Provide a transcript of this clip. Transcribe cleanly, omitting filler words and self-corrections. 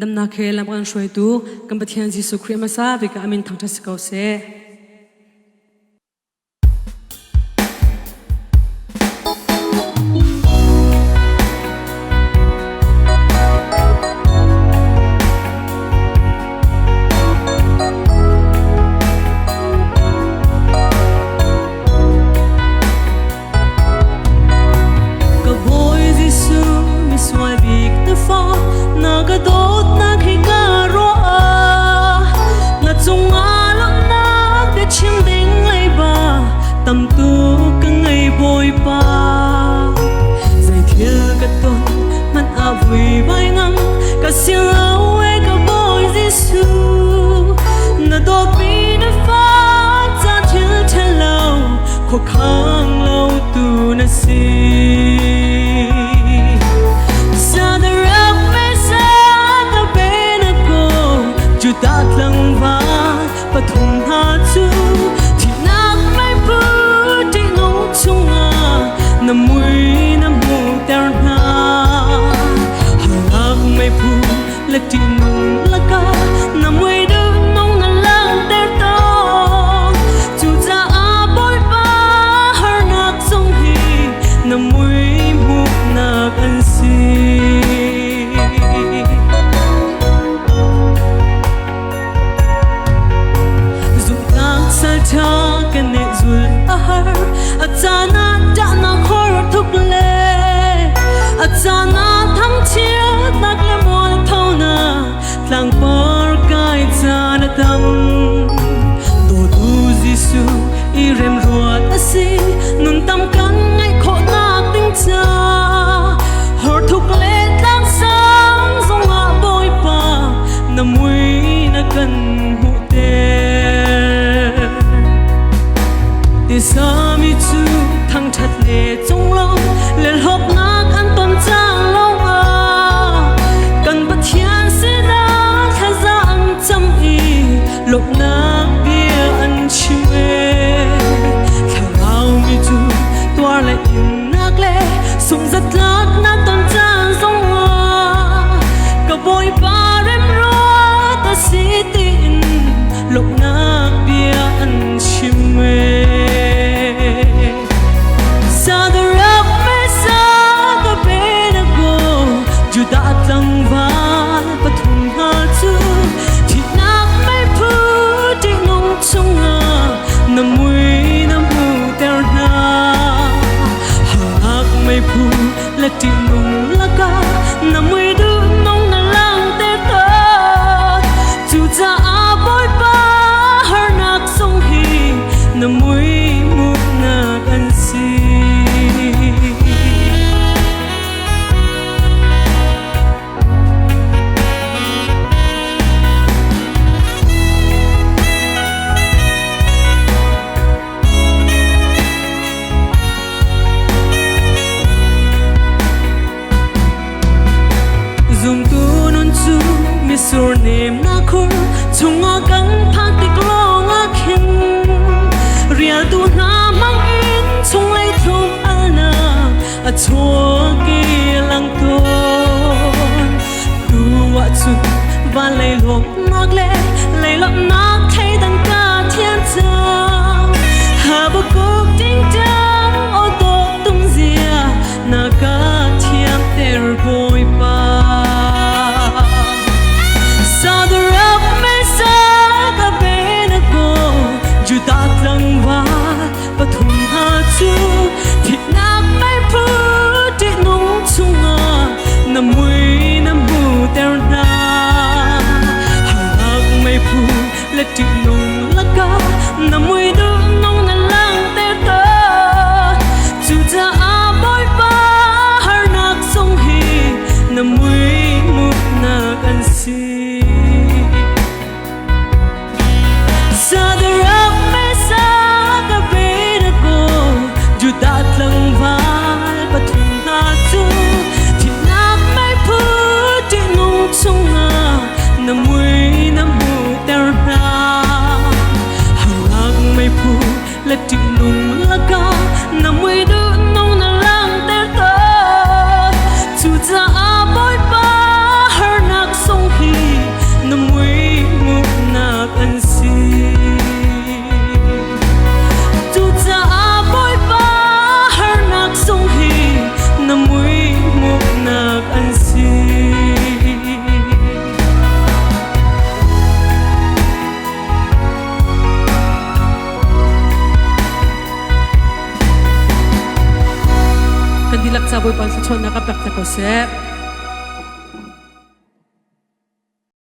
Damnak he lam kan hruaitu kan Pathian Jesuh Khrih hmasa bik ah amin thangṭhat si ko seh. Ka Bawi Jesuh misual bik na fa na ka dawtnak hi ka ruah na cungah lawmhnak biachim ding leiba tam tuk ka ngei Bawipa. Zei thil ka ton hmanh ah vui vai ngang ka siang lo e ka Bawi Jesuh. Na dawtmi na fa ca thil ṭhalo khuakhang lo tu na si. Sadarap Mesa ka Benago Judah tlangval pathum hna cu thihnak meiphu ṭihnung chungah na mui na hmuhter hna. Harnak meiphu le ṭihnung lakah na mui duhnung na langhter tawn. Cucaah Bawipa, harnak zong hi na mui hmuhnak an si. Zumhnak salṭha kan i zulh a har, a caan ah ṭahnak hor thuk le a caan ah thangchiatnak le mualphonak tlangpar kai caan a tam. Dawtu Jesuh i remruat a si, nun tam kan ngeih khawhnak ding ca. Hor thuk le tlangsang zongah Bawipa na mui na kan hmuhter. Tisami cu thangṭhat le cunglawm lelhawknak an ton cang lawngah kan Pathian sinah thlaza an cam i lawmhnak bia an chim ee. Thlarau mi cu tuar le innak le sungzatlaknak ton caan zongah ka Bawipa remruat a si tiin lawmhnak bia an chim ee. Sadarap Mesa ka Abednego Judah tlangval pathum hna cu thihnak meiphu ṭihnung chungah na mui na hmuhter hna. Harnak meiphu le ṭihnung lakah na mui duhnung na langhter tawn. Cucaah Bawipa, harnak zong hi na mui hmuhnak an si. Zumtu nun cu misur nemnak khur chungah kan phak tik lawngah khin rialtu hna mang in chunglei thlum alnak a chuak i lang tawn. Tu ahcun van lei lawmhnak le leilawmhnak thleidan ka thian cang. Habakkuk tingtang aw dawh tum zia na ka thiamter Bawipa. Sadarap Mesa ka Abednego Judah tlangval pathum hna cu thihnak meiphu ṭihnung chungah na mui na hmuhter hna. Harnak meiphu le ṭihnung lakah na mui duhnung na langhter tawn. Cucaah Bawipa, harnak zong hi na mui hmuhnak an si. Sadarap Mesa ka Abednego Judah tlangval pathum hna cu thihnak meiphu ṭihnung chungah na mui na hmuhter hna. Harnak meiphu le ṭihnung lakah na mui duhnung na langhter tawn. Cucaah Ca Bawipa thluachuahnak ka pek te ko seh.